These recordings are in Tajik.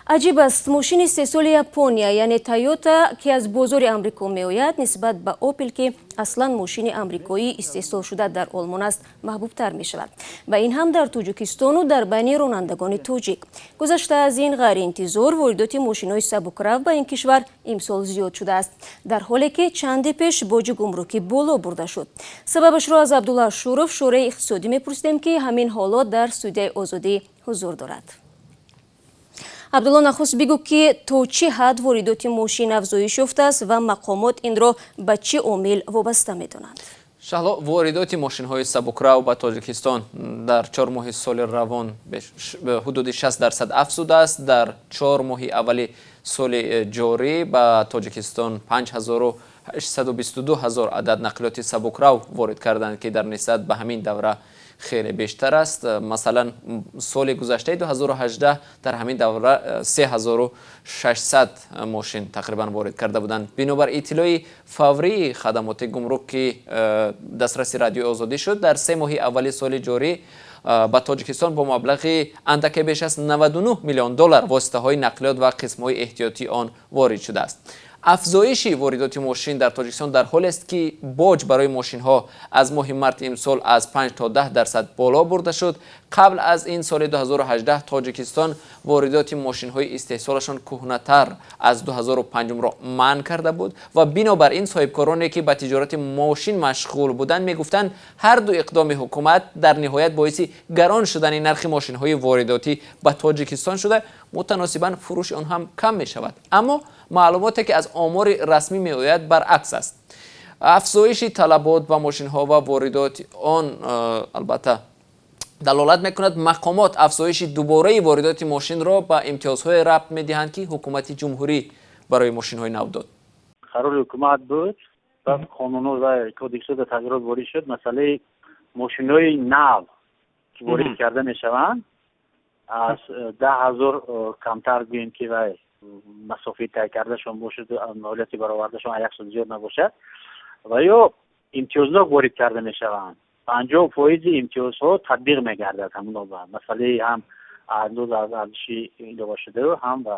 Аҷиб аст, мошини истеҳсоли Япония, яъне Тойота, ки аз бозори Амрико меояд, нисбат ба Опел, ки аслан мошини амрикоӣ истеҳсолшуда дар Олмон аст, маҳбубтар мешавад ва ин ҳам дар Тоҷикистону дар байни ронандагони тоҷик. Гузашта аз ин, ғайриинтизор воридоти мошинҳои сабукрав ба ин кишвар имсол зиёд шудааст, дар ҳоле ки чанде пеш боҷи гумрукӣ боло бурда шуд. Сабабашро аз Абдулло Ашуров, шореҳи иқтисодӣ, мепурсидем, ки ҳамин ҳоло дар студияи Озодӣ ҳузур дорад. Абдулло, нахуст бигӯ, ки то чӣ ҳад воридоти мошин афзоиш ёфтааст ва мақомот инро ба чӣ омил вобаста медонанд? Шаҳло, воридоти мошинҳои сабукрав ба Тоҷикистон дар 4 моҳи соли равон ҳудуди 60% афзудааст. Дар 4 моҳи аввали соли ҷорӣ ба Тоҷикистон 5822 ҳазор адад нақлиёти сабукрав ворид карданд, ки дар нисбат ба ҳамин давра хеле бештар аст. Масалан, соли гузаштаи 2018 дар ҳамин давра 3600 мошин тақрибан ворид карда буданд. Бинобар иттилои фаврии хадамоти гумрук, ки дастраси Радиои Озодӣ шуд, дар 3 моҳи аввали соли ҷорӣ ба Тоҷикистон бо маблағи андаке беш аз 99 миллион доллар воситаҳои нақлиёт ва қисмҳои эҳтиётии он ворид шудааст. Афзоиши воридоти мошин дар Тоҷикистон дар ҳолест, ки боҷ барои мошинҳо аз моҳи марти имсол аз 5 то 10% боло бурда шуд. Қабл аз ин, соли 2018, Тоҷикистон воридоти мошинҳои истеҳсолашон кӯҳнатар аз 2005-ро манъ карда буд ва бинобар ин соҳибкороне, ки ба тиҷорати мошин машғул буданд, мегуфтанд, ҳар ду иқдоми ҳукумат дар ниҳоят боиси гарон шудани нархи мошинҳои воридотӣ ба Тоҷикистон шуда, мутаносибан фурӯши он ҳам кам мешавад. Аммо маълумоте, ки аз омори расмӣ меояд, баръакс аст. Афзоиши талабот ба мошинҳо ва воридоти он албатта далолат мекунад. Мақомот афзоиши дубораи воридоти мошинро ба имтиёзҳое рабт медиҳанд, ки ҳукумати ҷумҳурӣ барои мошинҳои нав дод. Қарори ҳукумат буд, баъд қонунҳо ва кодексҳо тағйирот ворид шуд. Масъалаи мошинҳои нав, ки ворид карда мешаванд, аз 10 000 камтар, гӯем ки вай масофаи тай кардашон бошад, молияти баровардашон аз 1 сол зиёд набошад ва ё имтиёзнок ворид карда мешаванд. 50 фоизи имтиёзҳо татбиқ мегардад ҳамоно ба масъалаи ҳам андоз аз арзиши иловашудаю, ҳам ба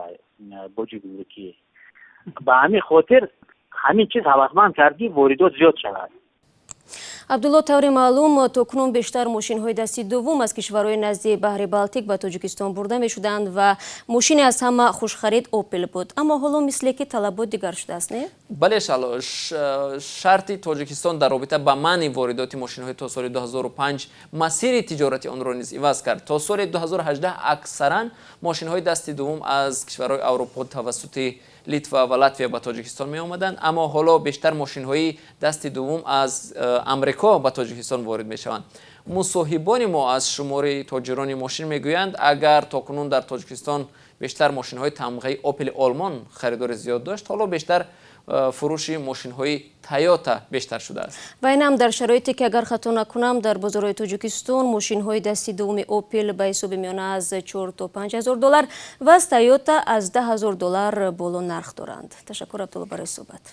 боҷи гумрукӣ. Ба ҳамин хотир ҳамин чиз ҳавасманд кард, ки воридот зиёд шавад. Абдулло, таври маълум, то кунун бештар мошинҳои дасти дуввум аз кишварҳои назди баҳри Балтик ба Тоҷикистон бурда мешуданд ва мошине аз ҳама хушхарид Опел буд. Аммо ҳоло мисле ки талабот дигар шудааст, не? Бале, Шаҳло, шарти Тоҷикистон дар робита ба манъи воридоти мошинҳои то соли 2005 масири тиҷорати онро низ иваз кард. То соли 2018 аксаран мошинҳои дасти дуввум аз кишварҳои Аврупо тавассути Литва ва Латвия ба Тоҷикистон меомаданд, аммо ҳоло бештар мошинҳои дасти дуввум аз Амрико ба Тоҷикистон ворид мешаванд. Мусоҳибони мо аз шумори тоҷирони мошин мегӯянд, агар то кунун дар Тоҷикистон бештар мошинҳои тамғаи Опели Олмон харидори зиёд дошт, ҳоло бештар фурӯши мошинҳои Тойота бештар шудааст. Ва ин ҳам дар шароите, ки, агар хато накунам, дар бозорҳои Тоҷикистон мошинҳои дасти дуввуми Опел ба ҳисоби миёна аз 4 то 5 ҳазор доллар ва аз Тойота аз 10 000 доллар боло нарх доранд. Ташаккур, Абдулло, барои суҳбат.